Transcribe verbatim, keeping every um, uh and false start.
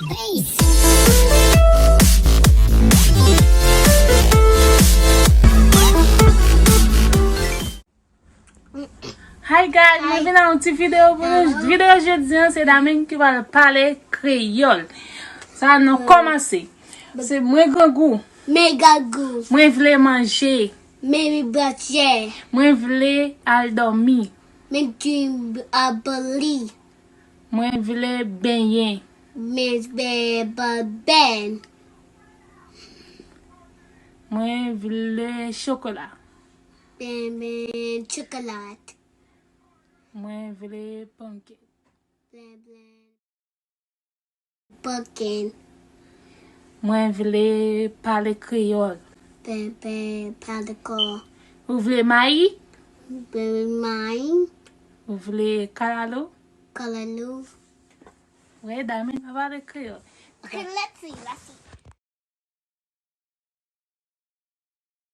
Hi guys, mwen vin ak yon ti videyo pou nou. Videyo jodi an, se Damian ki pral pale kreyòl. Sa nou kòmanse. Se mwen grangou. Mwen grangou. Mwen vle manje. Mwen vle manje. Mwen vle al dòmi. Mwen vle al dòmi. Mwen vle benyen. Mwen vle benyen. Mwen vle chokola. Mwen vle chokola. Mwen vle panken. Mwen vle panken. Mwen vle pale kreyòl. Mwen vle pale kreyòl. Ou vle mayi? Mwen vle mayi. Ou vle kalalou? Kalalou. Wè, Damian pa pale kreyòl. Okay, let's see, let's see.